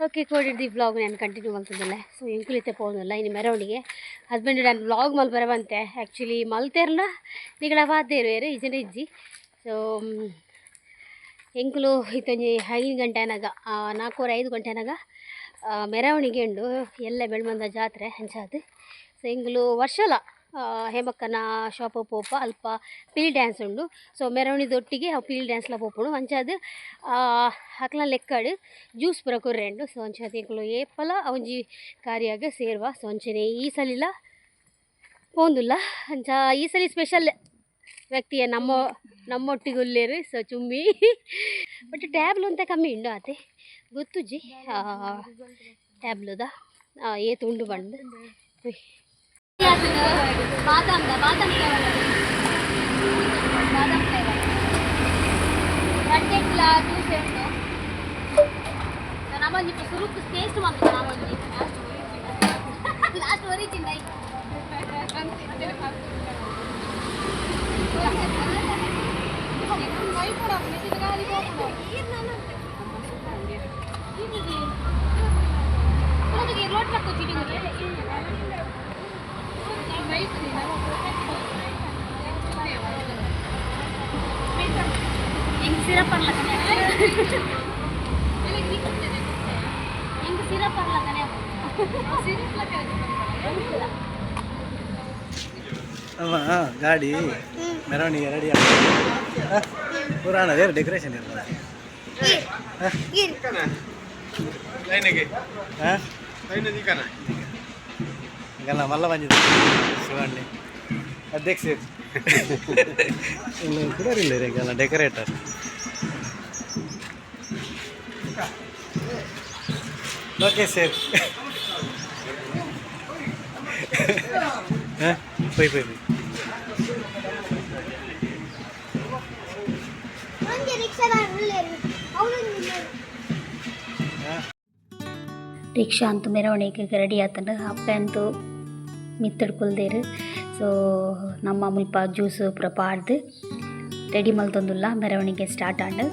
Okay ಕೋಡಿಡ್ದು ಈ vlog ನಾನು continue ಮಲ್ತದಲ್ಲ. ಸೊ ಎಂಕುಲಿತ್ತೆ ಪೋವೊಂದುಲ್ಲ ಇನಿ ಮೆರವಣಿಗೆ. ಹಸ್ಬೆಂಡ್ ನಾನು ವ್ಲಾಗ್ ಮಲ್ಪರೆ ಬಂತೆ. ಆ್ಯಕ್ಚುಲಿ ಮಲ್ತೇರ್ನ ನಿಗಳ ವಾದೇರು ಇಜ್ಜಂಡ ಇಜ್ಜಿ. ಸೊ ಎಂಕುಲು ಇತ್ತೊಂಜಿ 5 ಗಂಟೆ ಆನಗ, 4:30 5 ಗಂಟೆ ಆನಗ ಮೆರವಣಿಗೆ ಉಂಡು ಎಲ್ಲ ಬೆಳ್ಮಂದ ಜಾತ್ರೆ ಅಂಚಾದ್. ಸೊ ಎಂಕುಲು ವರ್ಷಲ ಹೇಮಕ್ಕನ ಶಾಪ್ ಪೋಪ, ಅಲ್ಪ ಪಿಲಿ ಡ್ಯಾನ್ಸ್ ಉಂಡು. ಸೊ ಮೆರವಣಿದೊಟ್ಟಿಗೆ ಅವು ಪಿಲಿ ಡ್ಯಾನ್ಸ್ಲ ಪೋಪುಂಡು ಅಂಚಾದ್. ಅಕ್ಲ ಲೆಕ್ಕಡ್ ಜ್ಯೂಸ್ ಪೂರ ಕೊರ್ರೆ ಉಂಡು. ಸೊ ಅಂಚಾದ್ ಎಂಕುಲು ಏಪಲ ಒಂಜಿ ಕಾರ್ಯಾಗ್ ಸೇರುವ. ಸೊ ಅಂಚನೆ ಈ ಸಲಿಲ ಪೋಂದುಲ್ಲ. ಅಂಚ ಈ ಸಲಿ ಸ್ಪೆಷಲ್ ವ್ಯಕ್ತಿಯ ನಮ್ಮ ನಮ್ಮೊಟ್ಟಿಗೆ ಉಲ್ಲೇರು. ಸೊ ಚುಮ್ಮಿ ಬಟ್ ಟ್ಯಾಬ್ಲು ಅಂತ ಕಮ್ಮಿ ಉಂಡು ಆತೆ ಗೊತ್ತುಜ್ಜಿ. ಟ್ಯಾಬ್ಲುದ ಏತ್ ಉಂಡು ಬಂದು ಬಾದಾಮ್ ಬಾದಾಮ್ ಫ್ಲೇವರ್, ಬಾದಾಮ್ ಫ್ಲೇವರ್ ರಡ್ಡೆಟ್ಲ ಜ್ಯೂಸ್ ಉಂಡು. ನಮ್ಮೊಂಜಿ ಸುರುಕು ಟೇಸ್ಟ್ ಮಾಡ್ಬೇಕು. ನಮ್ಮೊಂಜಿ ಲಾಸ್ಟ್ ಒರಿಜಿನ್ ಸಿರಪ್ ಅರ್ಲಕನೆ, ಹೆಂಗ್ ಸಿರಪ್ ಅರ್ಲಕನೆ. ಅಮ್ಮ ಗಾಡಿ ಮೆರವಣಿಗೆ ರೆಡಿ. ಪುರಾಣ ಬೇರೆ ಡೆಕೋರೇಷನ್ ಇರ್ತದೆ. ಹಾಂ, ಮಲ್ಲ ಬಂದಿದೆ ಶಿವಣ್ಣಿ ಅಧ್ಯಕ್ಷ ಇಲ್ಲ ಕೂಡ ಇಲ್ಲ ರೀ ಡೆಕೋರೇಟರ್. ಓಕೆ ಸರ್, ಹಾಂ, ಪೊಯ್ ಪೊಯ್ ಪೊಯ್. ರಿಕ್ಷಾ ಅಂತೂ ಮೆರವಣಿಗೆ ರೆಡಿ ಆತಂಡು. ಅಪ್ಪೆ ಅಂತೂ ಮಿತ್ತಡ್ ಕುಲ್ದೇರು. ಸೊ ನಮ್ಮ ಮುಲ್ಪ ಜ್ಯೂಸ್ ಪೂರ ಪಾಡ್ದು ರೆಡಿ ಮಲ್ತೊಂದುಲ್ಲ. ಮೆರವಣಿಗೆ ಸ್ಟಾರ್ಟ್ ಆಂಡ್.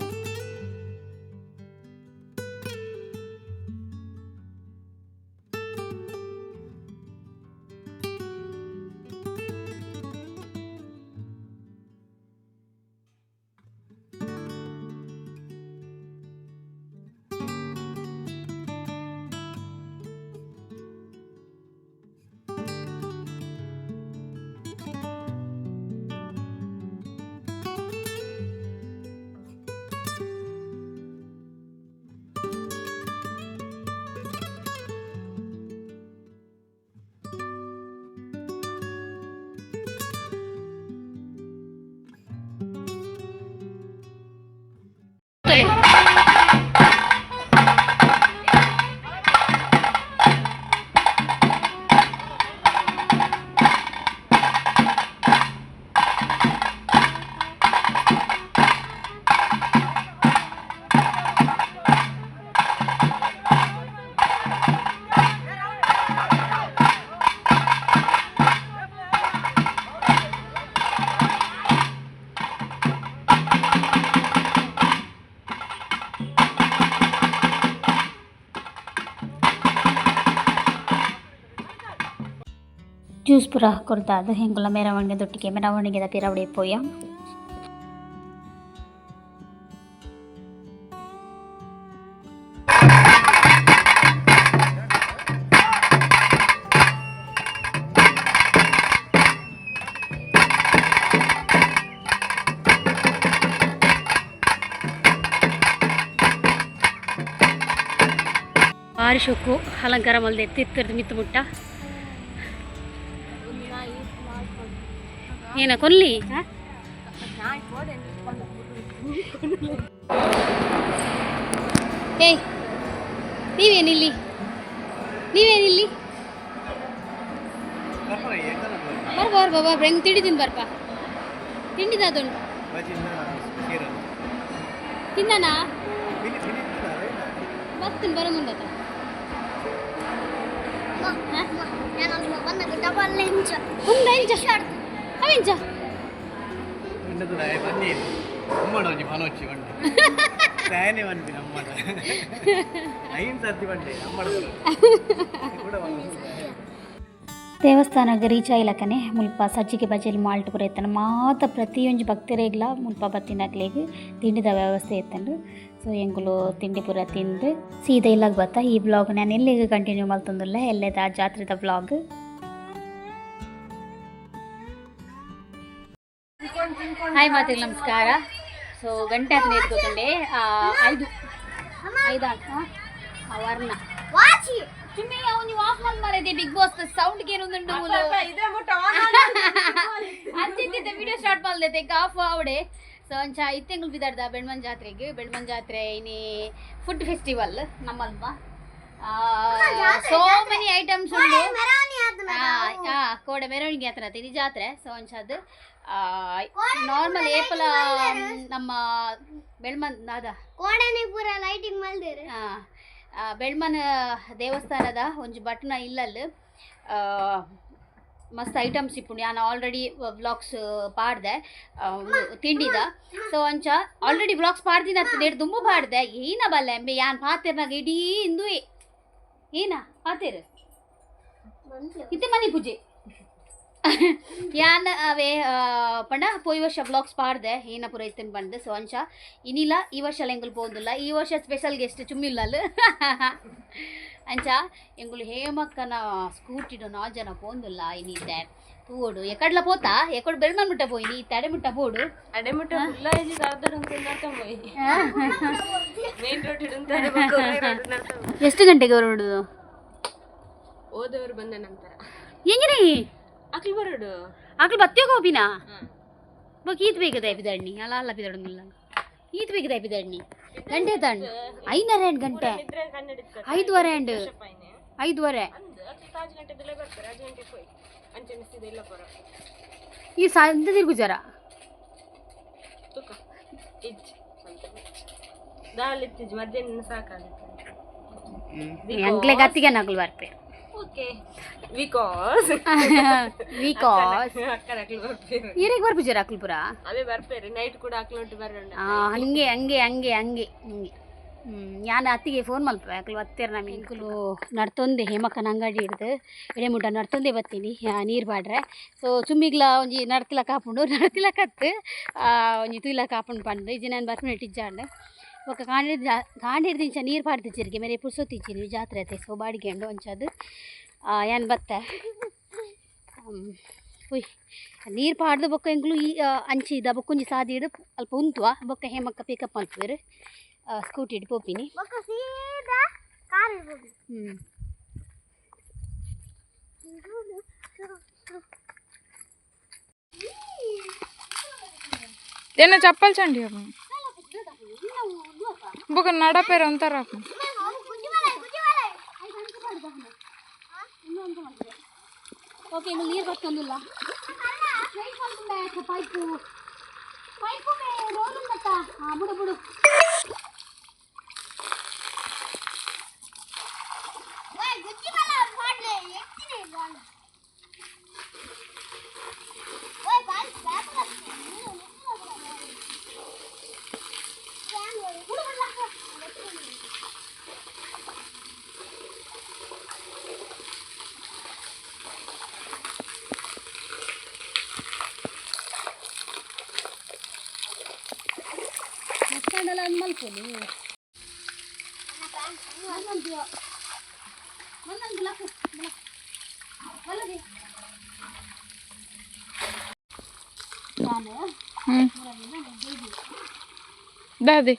ಜ್ಯೂಸ್ ಪೂರ ಕೊರ್ದಾದ್ ಎಂಕುಲ ಮೆರವಣಿಗೆ ದೊಟ್ಟಿಗೆ ಮೆರವಣಿಗೆದ ಪಿರವಡೆ ಪೋಯ. ಬಾರಿ ಶೋಕು ಅಲಂಕಾರ ಮಲ್ದೆ ತಿತ್ತರ್ದು ಮಿತ್ತು ಮುಟ್ಟ. ಏನ ಕೊಲ್ಲಿ? ಏಯ್, ನೀವೇನಿಲ್ಲಿ? ನೀವೇನಿಲ್ಲಿ? ಬರ್ ಬರ್ ಬಾಬಾ, ಹೆಂಗೆ ತಿಂಡಿ ತಿಂದು ಬರ್ಪ. ತಿಂಡಿದಾದುಂಟು ತಿಂದನಾ? ಬರ್ತೀನಿ, ಬರೋದುಂಡತ. ಉಂಡ ಎಂಚ ಅವೆಂಚ? ಬನ್ನಿ, ಒಂಜಿ ಮನೋಚ್ಚಿ ಬಂಡಿ. ನಾನೇ ಬಂದಿನಿ ಅಮ್ಮಡ ಐನ್ ಸರ್ತಿ ಬಂಡೆ ಅಮ್ಮಡ ಕೂಡ. ದೇವಸ್ಥಾನಗ್ ರೀಚ್ ಆಯ್ಲಕನೆ ಮುಲ್ಪ ಸಜ್ಜಿಗೆ ಬಜೆಲ್ ಮಾಲ್ಟ್ ಪೂರ ಇತ್ತಂಡ್. ಮಾತ ಪ್ರತಿಯೊಂಜಿ ಭಕ್ತರೆಗ್ಲ ಮುಲ್ಪ ಬತ್ತಿನಕ್ಲೆಗ್ ತಿಂಡಿದ ವ್ಯವಸ್ಥೆ ಇತ್ತಂಡ್. ಸೊ ಎಂಕುಲು ತಿಂಡಿ ಪೂರ ತಿಂದು ಸೀದಾ ಇಲ್ಲಗ್ ಬತ್ತ. ಈ ಬ್ಲಾಗ್ ನಾನು ಎಲ್ಲಿಗೆ ಕಂಟಿನ್ಯೂ ಮಲ್ತೊಂದುಲ್ಲೆ, ಎಲ್ಲೆದ ಜಾತ್ರೆದ ಬ್ಲಾಗ್. ಹಾಯ್ ಮಾತಿಗೆ ನಮಸ್ಕಾರ. ಸೊ ಗಂಟೆ ಆತನ ಎತ್ಕೋತಂಡೆ 5 5 ವರ್ಣ ಚುಮ್ಮಿ ಅವನು ಆಫ್ ಮಾಡಿ ಮಾರಿದೆ. Big boss sound ಏನೊಂದುಂಡು ಅಂಚಿದ್ದ video start ಮಾಡ್ದೈತೆ of ಅವಡೆ. So ಅಂಚ ಇತ್ತೆಂಗುಲು ಬಿದಾಡ್ದ ಬೆಳ್ಮನ್ ಜಾತ್ರೆಗೆ. ಬೆಳ್ಮನ್ ಜಾತ್ರೆ ಇನಿ ಫುಡ್ ಫೆಸ್ಟಿವಲ್ ನಮ್ಮಲ್ವ. So many items ಉಂಡು. ಕೋಡೆ ಮೆರವಣಿಗೆ ಹತ್ರ ಇದು ಜಾತ್ರೆ. ಸೊ ಅಂಚದ್ದು ನಾರ್ಮಲ್ ಏಪಲ ನಮ್ಮ ಬೆಳ್ಮನ್ ಅದ ಕೋಡನೆ ಪೂರ ಲೈಟಿಂಗ್ ಮಲ್ದೇರು. ಬೆಳ್ಮನ ದೇವಸ್ಥಾನದ ಒಂಜಿ ಬಟ್ನ ಇಲ್ಲಲ್ ಮಸ್ತ್ ಐಟಮ್ಸ್ ಇಪ್ಪುಂಡು. ಯಾನ್ ಆಲ್ರೆಡಿ ವ್ಲಾಗ್ಸ್ ಪಾಡ್ದೆ ತಿಂಡಿದ. ಸೊ ಅಂಚ ಆಲ್ರೆಡಿ ವ್ಲಾಗ್ಸ್ ಪಾಡ್ದಿನ ನೇಡ್ ದುಂಬು ಪಾಡ್ದೆ. ಏನ ಬಲ್ಲೆ ಎಂಬೆ ಯಾನ್ ಪಾತೆರ್ನಾಗ ಇಡೀ ಇಂದುವೆ ಏನ ಪಾತೆರ್ ಇತ್ತೆ ಮನೆ ಪೂಜೆ ಯಾನ್ ಅವೇ ಪಂಡ ಪೋಯಿ ವರ್ಷ ವ್ಲಾಗ್ಸ್ ಪಾಡ್ದೆ ಏನ ಪೂರ ಇತ್ತನ್ ಬಂದು. ಸೊ ಅಂಚ ಇನಿಲ ಈ ವರ್ಷ ಎಂಗುಲು ಪೋಂದುಲ್ಲ. ಈ ವರ್ಷ ಸ್ಪೆಷಲ್ ಗೆಸ್ಟ್ ಚುಮ್ಮಿಲ್ಲಲ್. ಅಂಚ ಎಂಗುಲು ಹೇಮಕ್ಕನ ಸ್ಕೂಟಿಡು ನಾ ಜನ ಪೋಂದುಲ್ಲ. ಇನಿದ್ದೆ ತೂಡು ಎಕಡ್ಲ ಪೋತಾ ಎಕಡ್ ಬೆಳ್ಮನ್ ಮುಟ್ಟ ಪೋಯಿನಿ ತಡೆ ಮುಟ್ಟ ಪೋಡು. ಅಡೆ ಮುಟ್ಟ ಫುಲ್ ಹೋಯಿ ಮೇನ್ ರೋಡ್. ಎಷ್ಟು ಗಂಟೆಗೆ ಹೊರಡುದು? ಹೋದವರು ಬಂದ ನಂತರ. ಎಂಗಿನಿ? ಅಕ್ಲು ಬರೋಡು. ಆಕಳು ಬತ್ತಿಯೋ ಗೋಪಿನಾ ಬೊಕ ಈತ್ ಬೇಗ ದಯಪಿದಣ್ಣಿ ಅಲ್ಲ ಅಲ್ಲ ಪಿದಡಂಗಿಲ್ಲ. ಈತ್ ಬೇಗ ದಯಪಿದಣ್ಣಿ ಗಂಟೆ ತಾಂಡ್ ಐನರ ಎಂಟು ಗಂಟೆ. 5:30 ಅಂಡ್ 5:30. ಈ ಸಂತ ತಿರುಗುಜಾರ. ಮಧ್ಯಾಹ್ನ ಸಾಕಾಗುತ್ತೆ. ಎಂಕ್ಲೆ ಗತ್ತಿಗೆ ನಗಲು ಬರ್ಪೆ. Okay, because because ಅಕ್ಕನ ಅಕ್ಲು ಬರ್ಪೇರು. ಈರೆಗ್ ಬರ್ಪುಜಾರ ಅಕ್ಲು ಪುರ? ಅವೇ ಬರ್ಪೇರು, ನೈಟ್ ಕೂಡ ಅಕ್ಲು ಬರೋಣ. ಹಂಗೆ ಹಂಗೆ ಹಂಗೆ ಹಂಗೆ ಹಂಗೆ. ಯಾನ್ ಅತ್ತಿಗೆ ಫೋನ್ ಮಲ್ಪೆ, ಅಕ್ಲು ಬತ್ತೀರ. ನಮಗೆ ಎಂಕುಲು ನಡ್ತೊಂದೆ ಹೇಮಕ್ಕನ ಅಂಗಡಿ ಹಿಡ್ದು ಎಡೆ ಮುಟ್ಟ ನಡ್ತೊಂದೆ ಬತ್ತೀನಿ ನೀರು ಬಾಡ್ರೆ. ಸೊ ಚುಮ್ಮಿಗ್ಲ ಒಂಜಿ ನಡ್ತಿಲ ಕಾಪುಂಡು, ನಡ್ತಿಲ ಕತ್ತು ಒಂಜಿ ತುಯ್ಲ ಕಾಪುಂಡು ಪಂಡು ಇಜ್ಜಿ ನಾನು ಬರ್ಪಿನ ಇಜ್ಜಾಂಡ್. ಬೊಕ್ಕ ಕಾಂಡಿರ್ದ ಕಾಂಡಿರ್ದಿಂಚ ನೀರು ಪಾಡ್ದಿಜ್ಜರಿಗೆ ಮೇರೆ ಪುರ್ಸೊತ್ತಿಜ್ಜಿ ಜಾತ್ರೆ ಅತ್ತೆ. ಸೊ ಬಾಡಿಗೆ ಉಂಡು ಅಂಚದು ಯಾನ್ ಬತ್ತೆ ಉಯ್ ನೀರು ಪಾಡ್ದು. ಬೊಕ್ಕ ಎಂಕುಲು ಈ ಅಂಚಿ ಇದ ಬೊಕ್ಕ ಒಂಜಿ ಸಾದಿ ಇಡು ಅಲ್ಪ ಉಂತುವ. ಬೊಕ್ಕ ಹೇಮಕ್ಕ ಪಿಕಪ್ ಮಲ್ಪುವೆರ್, ಸ್ಕೂಟಿ ಇಡು ಪೋಪಿನಿ. ಬೊಕ್ಕ ಸೀದಾ ಕಾರ್ ಇರ್ಬೋದು. ಏನ ಚಪ್ಪಲ್ ಚಂಡಿ ಬೊಕ ನಡಪೇರ ಅಂತಾರ. ಓಕೆ, ಇನ್ನು ನೀರು ಬರ್ತೊಂದಿಲ್ಲ. Pipe pipe roll ಉಂಡತ್ತ. ಹಾಂ, ಬಿಡು ಬಿಡು. ಓಯ್ ಗುಜ್ಜಿ ಮಲ ಪಾಡ್ಲೆ ಎತ್ತಿನೆ ಬಾಲ್. ಓಯ್ ಬಾಲ್ ಬ್ಯಾಕ್. ಬಿಡು ಬಿಡು. ಮತ್ತೊಂದಲ್ಲ ಅಂದ್ ಮಲ್ಪೊಲಿ. ಮಲ್ಲಂದು ಲಕ್ಕು ಮಲ್ಲದೆ ನಾನು. ದಾದಿ.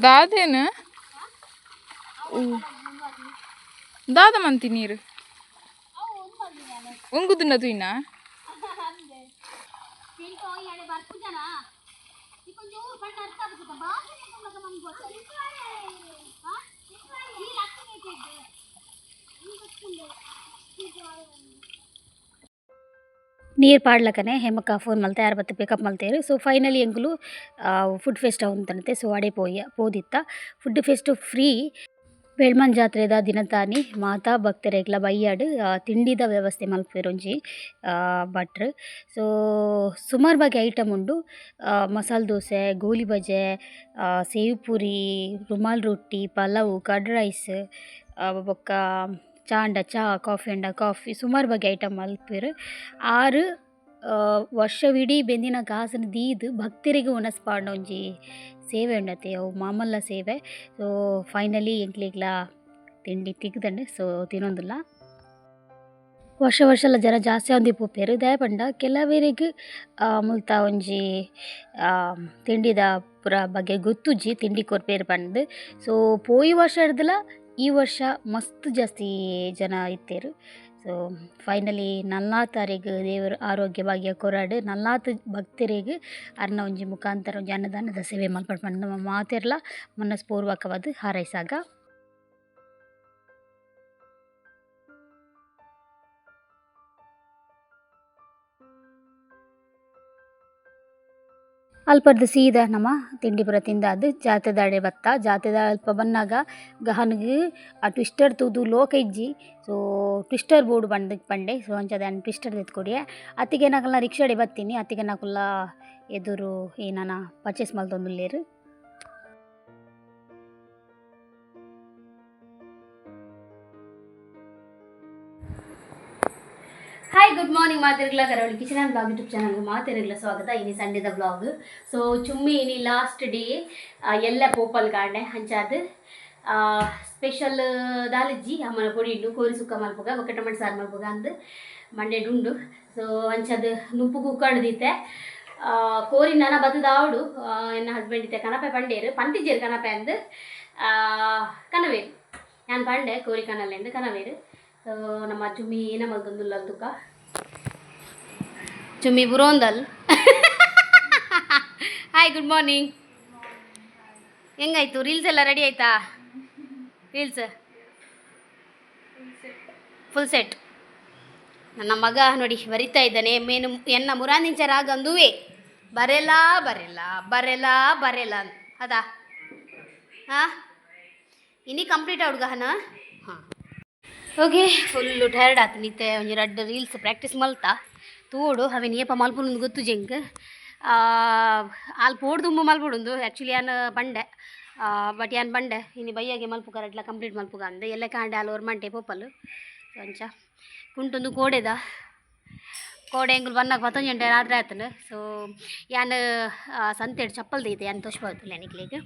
ದಾದೇನು ದಾದ ಮಂತಿ ನೀರು ಉಂಗುದುಂಡ ತೂಯಿನ. ನೀರು ಪಾಡ್ಲಕನೆ ಹೇಮಕ್ಕ ಫೋನ್ ಮಲ್ತೆ, ಯಾರು ಬತ್ತು ಪಿಕಪ್ ಮಲ್ತೇರು. ಸೊ ಫೈನಲಿ ಎಂಕುಲು ಫುಡ್ ಫೆಸ್ಟ್ ಉಂತಂತೆ. ಸೊ ಅಡೆ ಪೋಯ ಪೋದಿತ್ತ. Food fest free. ಬೆಳ್ಮನ್ ಜಾತ್ರೆದ ದಿನತಾನಿ ಮಾತಾ ಭಕ್ತರೆಗ್ಲ ಬಯ್ಯಾಡ್ ತಿಂಡಿದ ವ್ಯವಸ್ಥೆ ಮಲ್ಪುವೆರ್ ಒಂಜಿ ಭಟ್ರು. ಸೊ ಸುಮಾರ್ ಬಗೆ ಐಟಮ್ ಉಂಡು. ಮಸಾಲೆ ದೋಸೆ, ಗೋಲಿ ಬಜೆ, save puri, ರುಮಾಲ್ roti, pulao, curd rice, ಬೊಕ್ಕ ಚಾ ಅಂಡ ಚಾ, ಕಾಫಿ ಅಂಡ ಕಾಫಿ, ಸುಮಾರ್ ಬಗೆ ಐಟಮ್ ಮಲ್ಪುವೆರ್. ಆರ್ ವರ್ಷವಿಡೀ ಬೆಂದಿನ ಕಾಸುನು ದೀದ್ ಭಕ್ತೆರೆಗ್ ವನಸ್ ಪಾಡುನ ಒಂಜಿ ಸೇವೆ ಉಂಡತೆ ಅವು ಮಾಮಲ್ಲ ಸೇವೆ. ಸೊ ಫೈನಲಿ ಎಂಕ್ಲೆಗ್ಲ ತಿಂಡಿ ತಿಕ್ಕ್‌ದ್ಂಡ್. ಸೊ ತಿನೊಂದುಲ್ಲ. ವರ್ಷ ವರ್ಷಲ ಜನ ಜಾಸ್ತಿ ಆವೊಂದೇ ಪೋಪೆರ್ ದಾಯೆ ಪಂಡ ಕೆಲವೆರೆಗ್ ಮುಲ್ತ ಒಂಜಿ ತಿಂಡಿದ ಪೂರ ಬಗ್ಗೆ ಗೊತ್ತುಜ್ಜಿ ತಿಂಡಿ ಕೊರ್ಪೆರ್ ಪಂದ್. ಸೊ ಪೋಯಿ ವರ್ಷರ್ದ್ಲ ಈ ವರ್ಷ ಮಸ್ತ್ ಜಾಸ್ತಿ ಜನ ಇತ್ತೆರ್. ಸೊ ಫೈನಲಿ ನಲ್ನಾತಾರೆಗ್ ದೇವೆರ್ ಆರೋಗ್ಯ ಭಾಗ್ಯ ಕೊರಡ್, ನಲ್ನಾತ್ ಭಕ್ತೆರೆಗ್ ಅರ್ನ ಒಂಜಿ ಮುಖಾಂತರ ಒಂಜಿ ಅನ್ನದಾನದ ಸೇವೆ ಮಲ್ಪಡ್ ಪಂದ್ ನಮ ಮಾತೆರ್ಲ ಮನಸ್ ಪೂರ್ವಕವಾದ್ ಹಾರೈಸಾಗ. ಅಲ್ಪರ್ದ್ ಸೀದಾ ನಮ ತಿಂಡಿ ಪೂರ ತಿಂದಾದ್ ಜಾತ್ರೆದಾಡೆ ಬತ್ತ. ಜಾತ್ರೆದ ಅಲ್ಪ ಬನ್ನಗ ಗಹನ್ಗ್ ಆ ಟ್ವಿಸ್ಟರ್ ತೂದು ಲೋಕ ಇಜ್ಜಿ. ಸೊ ಟ್ವಿಸ್ಟರ್ ಬೋಡು ಪಂದ್ ಪಂಡೆ. ಸೊ ಅಂಚಾದ್ ಯಾನ್ ಟ್ವಿಸ್ಟರ್ ದೆತ್ತ್ ಕೊಡಿಯೆ. ಅತ್ತಿಗೆ ನಕಲ್ನ ರಿಕ್ಷಾಡೆ ಬತ್ತೀನಿ. ಅತ್ತಿಗೆ ನಕುಲ್ಲ ಎದುರು ಏನನ ಪರ್ಚೇಸ್ ಮಲ್ತೊಂದುಲ್ಲೆರ್. ಹಾಯ್, ಗುಡ್ ಮಾರ್ನಿಂಗ್ ಮಾತೆರೆಗ್ಲ. Karavali kitchen and blog YouTube channel ಮಾತೆರೆಗ್ಲ ಸ್ವಾಗತ. ಇನಿ ಸಂಡೇದ ಬ್ಲಾಗ್. ಸೊ ಚುಮ್ಮಿ ಇನಿ ಲಾಸ್ಟ್ ಡೇ ಎಲ್ಲ ಪೋಪಲ್ ಕಾಂಡೆ. ಅಂಚಾದ್ ಸ್ಪೆಷಲ್ ದಾಲಿಜ್ಜಿ ಅಮ್ಮನ ಪೊಡಿ ಉಂಡು, ಕೋರಿ ಸುಕ್ಕ ಮಲ್ಪುಗ ಬೊಕ್ಕ ಟೊಮೆಟೊ ಸಾರು ಮಲ್ಪುಗ ಅಂದ್ ಮಂಡೆಡ್ ಉಂಡು. ಸೊ ಅಂಚಾದ್ ನುಪ್ಪು ಕುಕ್ಕಡ್ ದೀತೆ. ಕೋರಿ ನನ ಬತ್ತದಾವಡು. ಎನ್ನ ಹಸ್ಬೆಂಡ್ ಇತ್ತೆ ಕನಪೆ ಪಂಡೇರು, ಪಂತಿಜೇರು ಕನಪೆ ಅಂದ್ ಕನವೇರು. ನಾನು ಪಂಡೆ ಕೋರಿ ಕನಲೆ ಅಂದ್ ಕನವೇರು. ಸೊ ನಮ್ಮ ಚುಮ್ಮಿ ಏನ ಮಲ್ತೊಂದುಲ್ಲ ತುಕ ಚುಮ್ಮಿ ಬುರೋಂದಲ್. Hi, good morning. ಹೆಂಗಾಯ್ತು? ರೀಲ್ಸ್ ಎಲ್ಲ ರೆಡಿ ಆಯ್ತಾ? Reels full set. ನನ್ನ ಮಗ ನೋಡಿ ಬರಿತಾ ಇದ್ದಾನೆ. ಮೇನು ಎನ್ನ ಮುರಾನಿಂಚ ರಾಗ ಅಂದುವೆ ಬರೆಲ್ಲ ಬರೆಲ್ಲ ಬರೆಲ್ಲ ಬರೆಲ್ಲ ಅದಾ. ಹಾಂ, ಇನ್ನಿ ಕಂಪ್ಲೀಟ್ ಹುಡುಗ ಹನ. ಹಾಂ, ಓಕೆ, ಫುಲ್ಲು ಟಯರ್ಡ್ ಆತು. ನಿತ್ತೆ ಒಂಜಿ ರಡ್ಡ್ ರೀಲ್ಸ್ ಪ್ರಾಕ್ಟೀಸ್ ಮಲ್ತ ತೂಡು ಅವೇನು ಏಪ ಮಲ್ಪುನಂದು ಗೊತ್ತು ಜೆಂಕ್. ಆಲ್ ಪೋಡ್ದುಂಬು ಮಲ್ಪುಡುಂದು ಆ್ಯಕ್ಚುಲಿ ಯಾನ್ ಪಂಡೆ, ಬಟ್ ಯಾನ್ ಪಂಡೆ ಇನಿ ಬಯ್ಯಾಗೆ ಮಲ್ಪುಗ ರಡ್ಲ ಕಂಪ್ಲೀಟ್ ಮಲ್ಪುಗ ಅಂದ್. ಎಲ್ಲ ಕಾಂಡೆ ಆಲ್ ಒರ್ಮಂಟೆ ಪೋಪಲ್. ಅಂಚ ಕುಂಟೊಂದು ಕೋಡೆದ ಕೋಡೆ ಎಂಗುಲು ಬನ್ನಾಗ ಪತ್ತೊಂಜಿ ಗಂಟೆ ರಾತ್ರಿ ಆತಂಡ್. ಸೊ ಯಾನ್ ಸಂತೆಡ್ ಚಪ್ಪಲ್ ದೀತೆ, ಯಾನ್ ತೋಜ್ಪಾವೊಂದುಲ್ಲೆ ನಿಕ್ಲೆಗ್.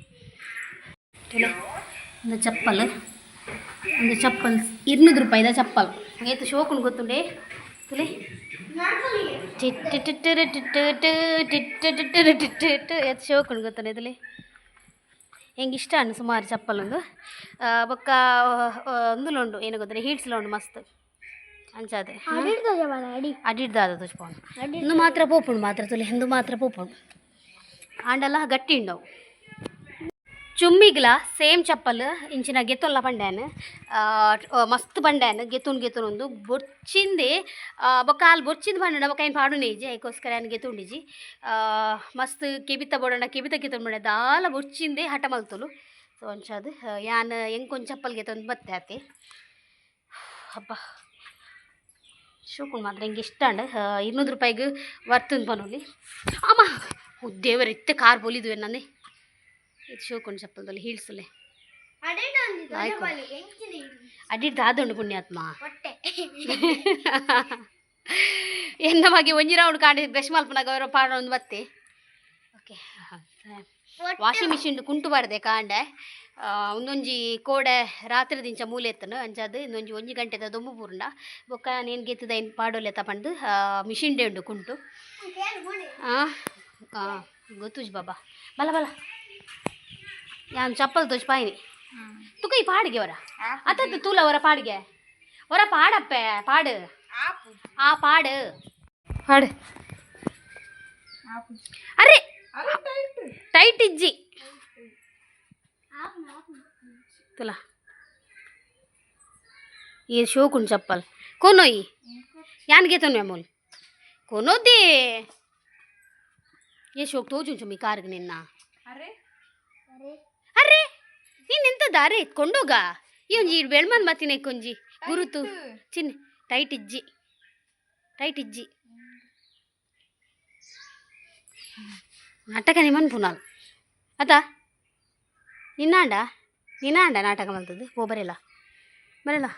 ಒಂದು ಚಪ್ಪಲ್, ಒಂದು ಚಪ್ಪಲ್ 200 ರೂಪಾಯಿದ ಚಪ್ಪಲ್. ಏತ್ ಶೋಕುಂಡು ಗೊತ್ತುಂಡೆ ತುಲೆ. ಟಿಟ್ಟು ಟಿಟ್ಟು ಟಿಟ್ಟು ಟಿಟ್ಟು ಟಿಟ್ಟು ಟಿಟ್ಟು ಏತ್ ಶೋಕುಂಡು ಗೊತ್ತುಂಡೆ ತುಲೆ. ಎಂಕ್ ಇಷ್ಟ ಉಂಡು ಸುಮಾರು ಚಪ್ಪಲ್ ಉಂದು. ಬೊಕ್ಕ ಉಂದುಲ ಉಂಡು, ಏನು ಗೊತ್ತುಂಡೆ, ಹೀಲ್ಸ್ಲ ಉಂಡು ಮಸ್ತ್. ಅಂಚಾದ್ ಅಡಿಡ್ ದಾದ ತೋಜ್ಪಾವೊಂದು. ಇಂದು ಮಾತ್ರ ಪೋಪುಂಡು ಮಾತ್ರ ತುಲೆ, ಇಂದು ಮಾತ್ರ ಪೋಪುಂಡು. ಆಂಡಲ ಗಟ್ಟಿ ಉಂಡವು. ಚುಮ್ಮಿಗ್ಲ ಸೇಮ್ ಚಪ್ಪಲ್ ಇಂಚಿನ ಗೆತ್ತೊಲ್ಲ ಪಂಡ್ಯಾನ್, ಮಸ್ತ್ ಪಂಡ್ಯಾನ್ ಗೆತ್ತುನ್ ಗೆತ್ತುನ್ ಬೊರ್ಚಿಂದೆ. ಬೊಕ್ಕ ಆಲ್ ಬೊರ್ಚಿಂದ್ ಪಂಡ ಬೊಕ್ಕ ಐನ್ ಪಾಡುನೆ ಇಜ್ಜಿ, ಐಕೋಸ್ಕರ ಯಾನ್ ಗೆತ್ತುಂಡಿಜಿ. ಮಸ್ತ್ ಕೆಬಿತ ಬೋಡಂಡ ಕೆಬಿತ ಗೆತ್ತೊಂದು ಪಂಡೆ, ದಾಲ ಬೊರ್ಚಿಂದೆ ಹಠ ಮಲ್ತೊಲು. ಸೊ ಅಂಚಾದ್ ಯಾನ್ ಎಂಕೊಂಜಿ ಚಪ್ಪಲ್ ಗೆತ್ತೊಂದು ಬತ್ತೆ ಆತೆ. ಹಬ್ಬ ಶೋಕುಂಡು ಮಾತ್ರ, ಎಂಕ್ ಇಷ್ಟ ಆಂಡ್. 200 ರೂಪಾಯಿಗ್ ವರ್ತ್ ಪನೊಲಿ. ಅಮ್ಮ ದೇವರ, ಇತ್ತೆ ಕಾರ್ ಪೊಲಿದುವೆ ನಾನೆ. ಇದು ಶೋಕುಂಡು ಚಪ್ಪಲ್ದಲ್ಲಿ ಹೀಲ್ಸಲೆ ಅಡಿಟ್ ದಾದುಂಡು ಪುಣ್ಯಾತ್ಮ. ಎನ್ನ ಬಗ್ಗೆ ಒಂಜಿ ರೌಂಡ್ ಕಾಂಡೆ ಬ್ರಷ್ ಮಲ್ಪುನಗ ಅವರ ಪಾಡೊಂದು ಬತ್ತೆ. ಓಕೆ, ವಾಷಿಂಗ್ ಮಿಷಿನ್ ಕುಂಟು ಬಾರ್ದೆ ಕಾಂಡೆ. ಒಂದೊಂಜಿ ಕೋಡೆ ರಾತ್ರಿ ದಿಂಚ ಮೂಲೆ ಎತ್ತನು. ಅಂಚಾದ್ ಇಂದೊಂಜಿ ಒಂಜಿ ಗಂಟೆದ ದೊಂಬು ಪೂರ್ಂಡ ಬೊಕ್ಕ ನೇನ್ ಗೆತ್ತದ ಐನ್ ಪಾಡೊಲೆತ ಪಂದ್ ಮಿಷಿನ್ ಡೇ ಉಂಡು ಕುಂಟು. ಗೊತ್ತುಜ್ ಬಾಬಾ ಬಲ ಬಲ. ಯಾನ್ ಚಪ್ಪಲ್ ತೋಜ್ ಪಾಯಿನಿ ತುಕ ಈ ಪಾಡಿಗೆ ಅವರ ಅತ್ತತ್ತು ತೂಲ ಅವರ ಪಾಡಿಗೆ ಅವರ ಪಾಡಪ್ಪೆ ಪಾಡು ಆ ಪಾಡು ಪಾಡು. ಅರೆ ಟೈಟ್ ಇಜ್ಜಿ ತುಲ. ಈ ಶೋಕುಂಡು ಚಪ್ಪಲ್ ಕೊನೊಯಿ ಯಾನ್ ಗೆತೊನ್ವೆ ಮೂಲು ಕೊನೊದ್ದೆ. ಏ ಶೋಕ್ ತೋಜುಂಚು ಮೀ ಕಾರ್ಗ್ ನಿನ್ನ. ಅರೆ ನಿನ್ನ ಎಂತದ? ಅರೆ ಕೊಂಡೋಗ ಈ ಒಂಜಿ ಬೆಳ್ಮನ್ ಬತ್ತಿನ ಒಂಜಿ ಗುರುತು ಚಿನ್ನೆ. ಟೈಟ್ ಇಜ್ಜಿ, ಟೈಟ್ ಇಜ್ಜಿ. ನಾಟಕ ನಿಮ್ಮನ್ ಪುನಾಲ್ ಅತ ನಿನ್ನಾಂಡ ನಿನ್ನಾಂಡ ನಾಟಕ ಮಲ್ತದ್ದು. ಓ, ಬರೆಲ್ಲ ಬರೆಲ್ಲ.